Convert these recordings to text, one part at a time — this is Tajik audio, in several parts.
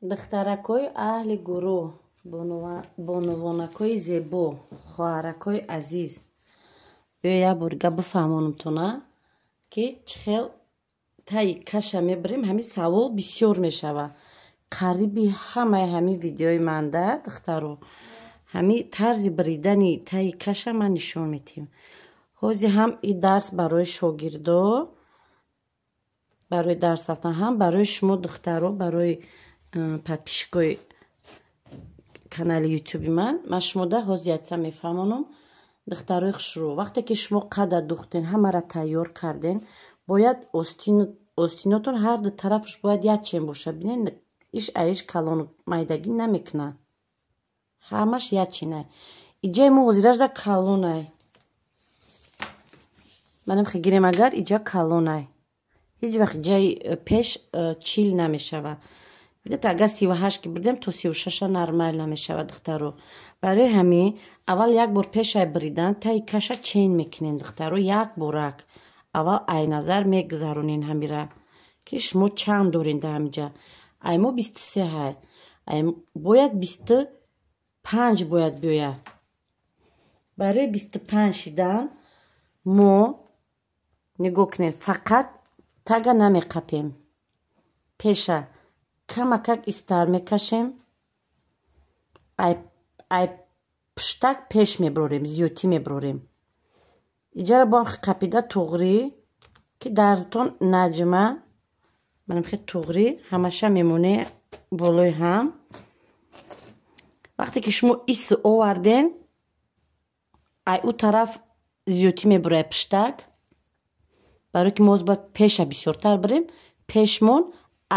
Духтаракҳои аҳли гурӯҳ, бонувонакҳои зебо, хоҳаракҳои азиз, биё як борга бифаҳмонамтона, ки чӣ хел таи каша мебарем. Ҳамин савол бисёр мешавад. Қариби ҳамаи ҳамин видеои манда, духтаро, ҳамин тарзи бридани таи каша ман нишон медиҳем. Ҳозир ҳам и дарс барои шогирдо, барои дарс рафтан, ҳам барои шумо духтаро, барои подписчикои канали ютуби ман. Ман шумода ҳозир якса мефаҳмонам. Духтарои хушрӯ, вақте ки шумо қада духтен, ҳамаро тайёр карден, бояд остинотон ҳар ду тарафаш бояд як чен бошад. Бинед, иш аиш калону майдагӣ намекунад, ҳамаш як ченай. Иҷаи мо ҳозиражда калонай. Манам хегирем, агар иҷа калонай, ҳеҷ вақт ҷаи пеш 40 намешавад. Бидед, агар 38 ки бирдем, то 36 нормал намешавад, духтаро. Барои ҳамин аввал як бор пешай бридан таи каша чен мекунен, духтаро, як борак. Аввал ай назар мегузаронен ҳамира, ки шумо чанд дорен дар ҳамиҷа. Ай мо 23 ҳай. Ай бояд 25 бояд биёяд. Барои 25 шидан мо нигоҳ кунед, фақат тага намеқапем. Пеша камакак истар мекашем, ай пуштак пеш меброрем, зиёдтӣ меброрем. Иҷара бо ҳам қапида туғрӣ, ки дарзтон наҷма, манам хе туғрӣ ҳамаша мемоне болои ҳам. Вақте ки шумо ис оварден, ай ӯ тараф зиёдтӣ мебурояд пуштак. Барои ки мо бояд пеша бисёртар бирем, пешмон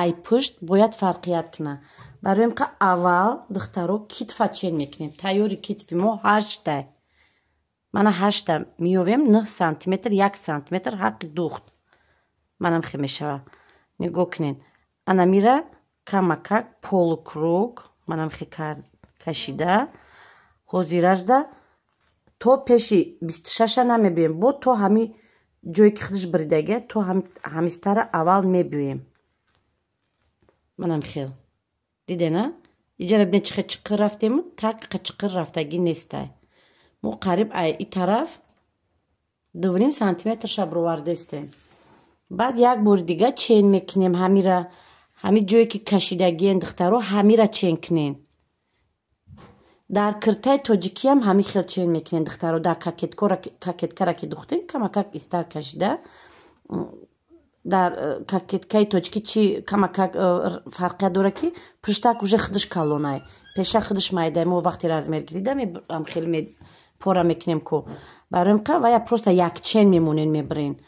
ай пушт бояд фарқият кунад. Барои ин қа аввал духтаро китфа чен мекунем. Тайёри китфи мо 8-та. Мана 8-та меёвем, 9 сантиметр, 1 сантиметр ҳаққи духт. Манам хе мешавад. Нигоҳ кунед. Ана мира камакак полукруг манам хе кашида. Ҳозиражда то пеши 26-а намебием. Бо то ҳами ҷое ки худаш бридага, то ҳамистара аввал мебиёем. Манам хел. Дидена? Иҷара бинед, чӣ чиқир рафтему, так чиқир рафтагӣ нестай. Мо қариб ай и тараф 2,5 сантиметр шабровардестем. Баъд як бори дига чен мекунем ҳамира, ҳами ҷое ки кашидагиен, духтаро, ҳамира чен кунен. Дар киртаи тоҷикиам ҳами хел чен мекунен, духтаро. Дар кокеткара ки духтем, камакак истар кашида. Дар кокеткаи тоҷикӣ чи камакак фарқият дорад, ки пуштак уже худаш калонай, пеша худаш майдай. Мо вақти размер гирида ам хеле пора мекунем ку. Барои ин қа вая просто якчен мемонен, мебирен.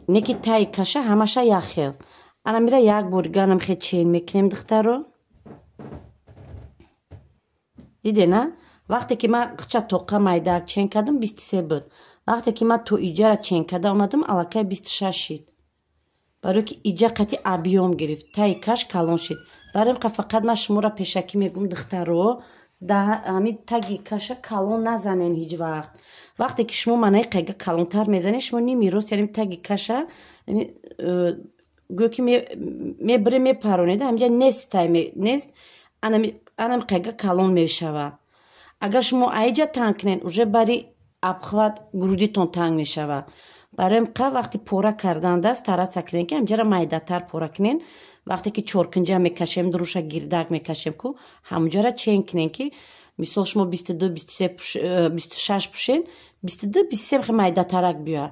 Не ки таи каша ҳамаша як хел. Ана мира як бор ганам хе чен мекунем, духтаро. Дидена? Вақте ки ман қича тоқа майдаак чен кардам, 23 буд. Вақте ки ман то иҷара чен карда омадам, аллакай 26 шид. Барои ки иҷа қати объём гирифт, таи каш калон шид. Барои ин қа фақат ман шуморо пешакӣ мегӯм, духтаро, ҳамин таги каша калон назанен ҳеҷ вақт. Вақте ки шумо манаи қайга калонтар мезанед, шумо ними рост, яъне таги каша, гӯё ки мебире мепаронед, ҳаминҷа нест, нест, анам қайга калон мешавад. Агар шумо аиҷа танг кунед, уже бари обхват грудитон танг мешавад. Барои ин қа вақти пора кардан стараться кунед, ки ҳаминҷаро майдатар пора кунед. Вақте ки чоркунҷа мекашем, дуруша гирдак мекашем ку, ҳамунҷара чен кунед, ки мисол шумо 22, 23, 26 пушен, 22, 23 хе майдатарак биёяд.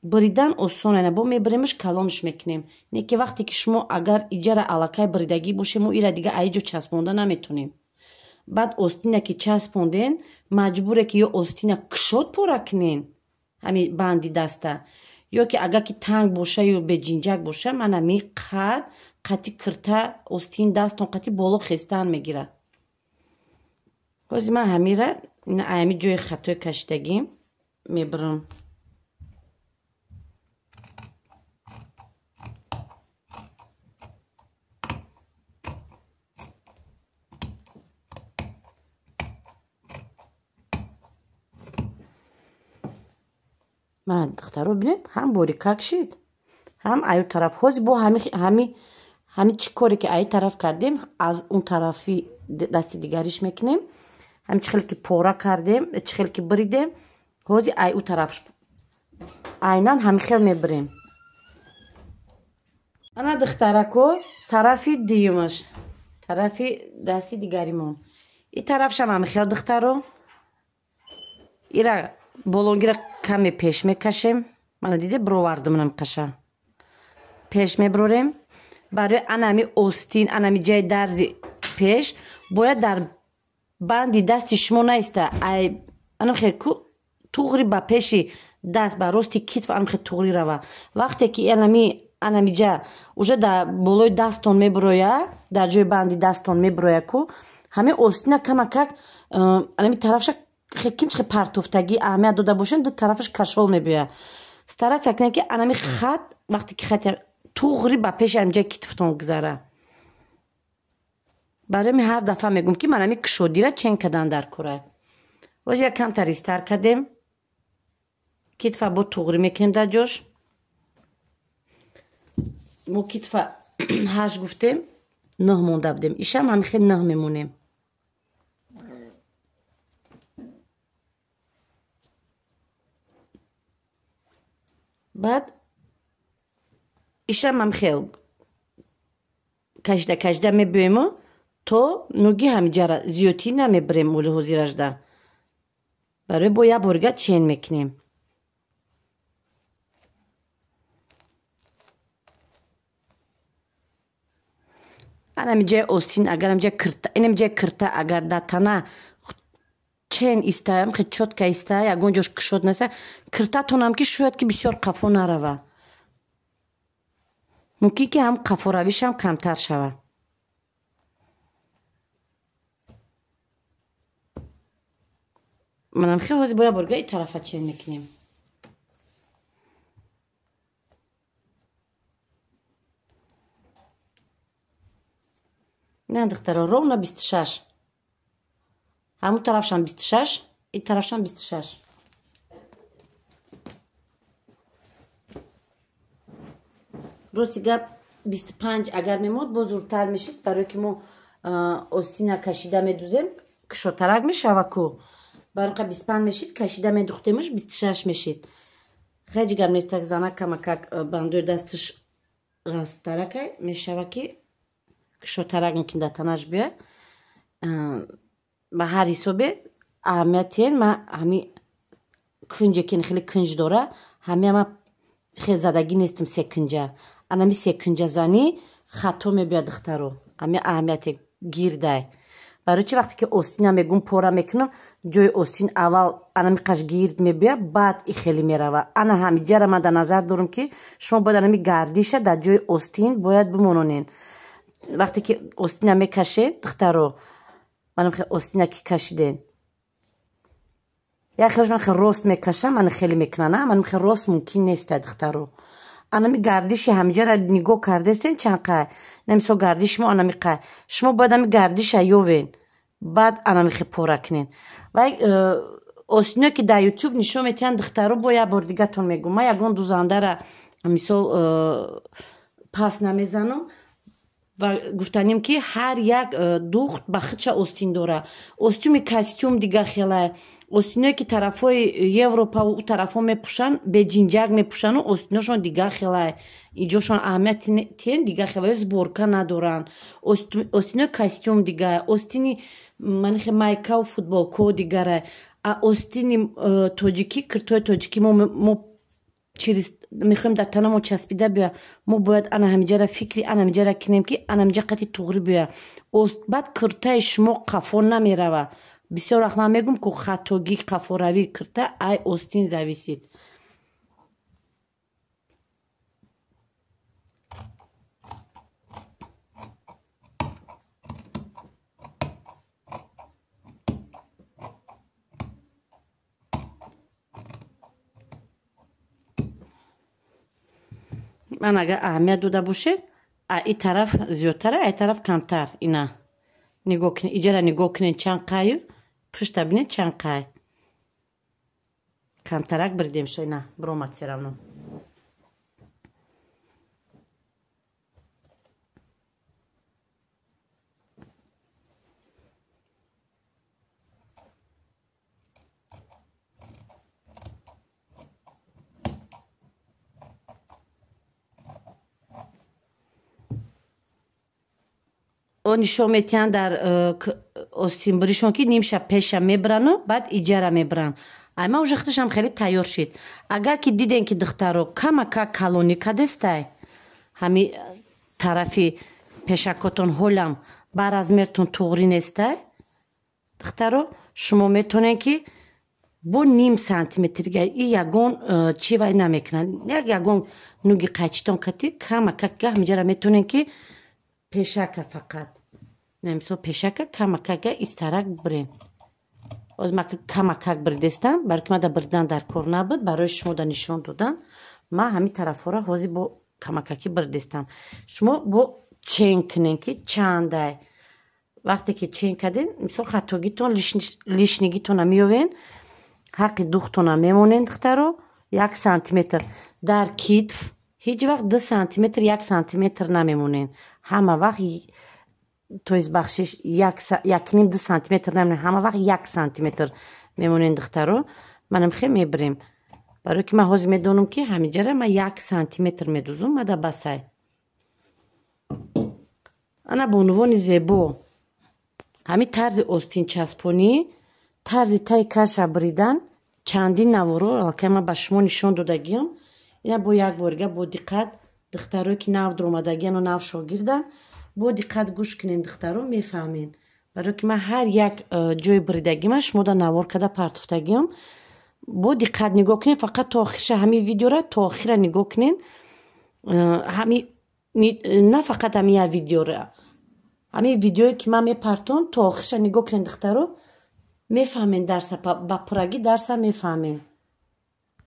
Бридан осон ана, бо мебиремаш калонш мекунем. Не ки вақте ки шумо агар иҷара аллакай бридагӣ бошем, мо ира дига аиҷо часпонда наметонем. Баъд остина ки часпонден, маҷбуре ки ё остина кушод пора кунен, ҳами банди даста, ё ки агар ки танг боша ё беҷинҷак боша, мана ми қад қати кирта остин дастон қати боло хестан мегирад. Ҳозир ман ҳамира ҳами ҷои хатои кашидагим мебирам. Мана духтаро, бинед, ҳам борикак шид, ҳам аю тараф. Ҳозир бо ҳами Ҳамин чӣ коре ки ай тараф кардем, аз он тарафи дасти дигариш мекунем. Ҳамин чӣ хеле ки пора кардем, чӣ хеле ки бридем, ҳозир ай ӯ тарафш айнан ҳамин хел мебирем. Ана духтарако, тарафи дуюмаш, тарафи дасти дигаримон. И тарафшам ҳамин хел духтаро. Ира болонгира каме пеш мекашем. Мана диде бировардам нам қаша. Пеш меброрем. Барои анами остин, анами ҷаи дарзи пеш бояд дар банди дасти шумо наиста. Ай анам хел ку туғри ба пеши даст, ба рости китф анам хел туғри рава. Вақте ки анами ҷа уже дар болои дастон меброя, дар ҷои банди дастон меброя ку, ҳамин остина камакак анами тарафша кимчи партофтагӣ аҳамият дода бошед, ду тарафаш кашол мебиёяд. Стараться кунед ки анами хат, вақте ки хат туғри ба пеши ҳамин ҷои китфтон гузара. Барои ми ҳар дафъа мегӯм ки ман ҳамин кушодира чен кардан дар кора. Боз як камтар истар кардем. Китфа бо туғри мекунем дар ҷош. Мо китфа 8 гуфтем, 9 монда будем. Ишам ҳамин хел 9 мемонем. Баъд ишам ҳам хел кашида кашида мебиёему то нуги ҳамиҷара зиёдтӣ намебирем оли ҳозиражда. Барои бо як борига чен мекунем. Анамиҷаи остин агар ҳамиҷаи кирта, инамиҷаи кирта агар дар тана чен иста, хел чётка иста, ягон ҷош кушод наиста, киртатонам ки шояд ки бисёр қафо нарава. Мумкин ки ҳам қафоравишам камтар шава. Манам хел ҳозир бо як борга и тарафа чен мекунем. На духтаро, ровно 26. Ҳамун тарафшам 26, и тарафшам 26. Рости гап 25 агар мемод боз зуртар мешид, барое ки мо остина кашида медузем, кушодтарак мешава ку. Барои 25 мешид, кашида медухтемаш 26 мешид. Хеҷ гап нест, так зана камакак бандои дасташ ғастаракай мешава ки кушодтарак мумкин дар танаш биёяд. Ба ҳар ҳисобе аҳамиятен ма ҳами кунҷе ки хеле кунҷ дора, ҳами ама хел задагӣ нестим се кунҷа. Анами се кунҷа занӣ хато мебиёяд духтаро. Ҳами аҳамияте гирдай. Барои чи вақте ки остина мегум пора мекунам, ҷои остин аввал анами қаш гирд мебиёяд, баъд и хеле мерава. Ана ҳамиҷара ман дар назар дорам ки шумо бояд анами гардиша дар ҷои остин бояд бимононед. Вақте ки остина мекашед духтаро, манам хел остина ки кашиден, як хелаш ман хел рост мекашам, ман хеле мекунам, манам хел рост мумкин нест духтаро. Анами гардиши ҳамиҷара нигоҳ кардестен чанд қай, на мисол гардиши мо анами қай, шумо бояд ами гардиша ёвен, баъд анами хел пора кунен. Вай остиное ки дар ютуб нишон метиҳанд духтаро, бо як бор дигатон мегӯм, ман ягон дузандара мисол пас намезанам. Ва гуфтанем ки ҳар як духт ба худша остин дора. Остюми костюм дига хелай. Остиное ки тарафҳои Европа ва тарафҳо мепӯшанд, беҷинҷак мепӯшанд, остиношон дига хелай. Иҷошон аҳамият тиен дига хелай, сборка надоранд. Остинои костюм дига, остини манихе майкаву футболко дигара. А остини тоҷикӣ, киртои тоҷикӣ мо через мехоҳем дар танамо часпида биёяд, мо бояд ана ҳамиҷара фикри ана ҳамиҷара кинем ки ана ҳамиҷа қати туғри биёяд. Баъд киртаи шумо қафо намерава. Бисёр вақт ман мегӯм ку хатогӣ қафоравии кирта ай остин зависит. Ман агар аҳамият дода бошед, и тараф зиёдтара, ай тараф камтар. Ина нигоҳ кунед, иҷара нигоҳ кунед чанд қаю, пушта бинед чанд қай. Камтарак бирдем ша, ина биромад всё равно. Нишон метиҳанд дар остинбуришон, ки нимша пеша мебирану баъд иҷара мебиранд. Ай ман уже худашам хеле тайёр шид. Агар ки дидем, ки, духтаро, камака калонӣ кадестай, ҳами тарафи пешакотон ҳолам ба размертон туғрӣ нестай, духтаро, шумо метавонед, ки бо ним сантиметр и ягон чи вай намекунад, як ягон нуги қайчитон кати камака ҳамиҷара метавонед, ки пешака фақат, мисол, пешака камакага истарак бирен. Ҳозир ма камакак бирдестам, барои ки мада бирдан дар кор набуд, барои шумо да нишон додан. Ма ҳамин тарафҳоро ҳозир бо камакакӣ бирдестам. Шумо бо чен кунен, ки чандай. Вақте ки чен карден, мисол, хатогитон, лишнигитона меёвен, ҳаққи духтона мемонен. Духтаро, 1 сантиметр дар китф ҳеҷ вақт 2 сантиметр, 1 сантиметр намемонен. Ҳама вақт, то есть, бахшиш, 1,5, 2 сантиметр намемонен, ҳама вақт 1 сантиметр мемонен. Духтаро, манам хе мебирем, барое ки ман ҳозир медонам, ки ҳамиҷара ман 1 сантиметр медузум, мада басай. Ана, бонувони зебо, ҳамин тарзи остинчаспонӣ, тарзи таи каша бридан, чандин наворо аллакай ман ба шумо нишон додагиам. Ина бо як борига бо диққат, духтарое ки нав дуромадагиану нав шогирдан, бо диққат гӯш кунен, духтаро, мефаҳмен, барое ки ман ҳар як ҷои бридагима шумо да навор карда партофтагиам. Бо диққат нигоҳ кунед, фақат то охирша ҳамин видеора то охира нигоҳ кунед. Ҳами на фақат ҳамин як видеора, ҳамин видеое ки ман мепартом, то охирша нигоҳ кунед, духтаро, мефаҳмен дарса, ба пуррагӣ дарса мефаҳмен.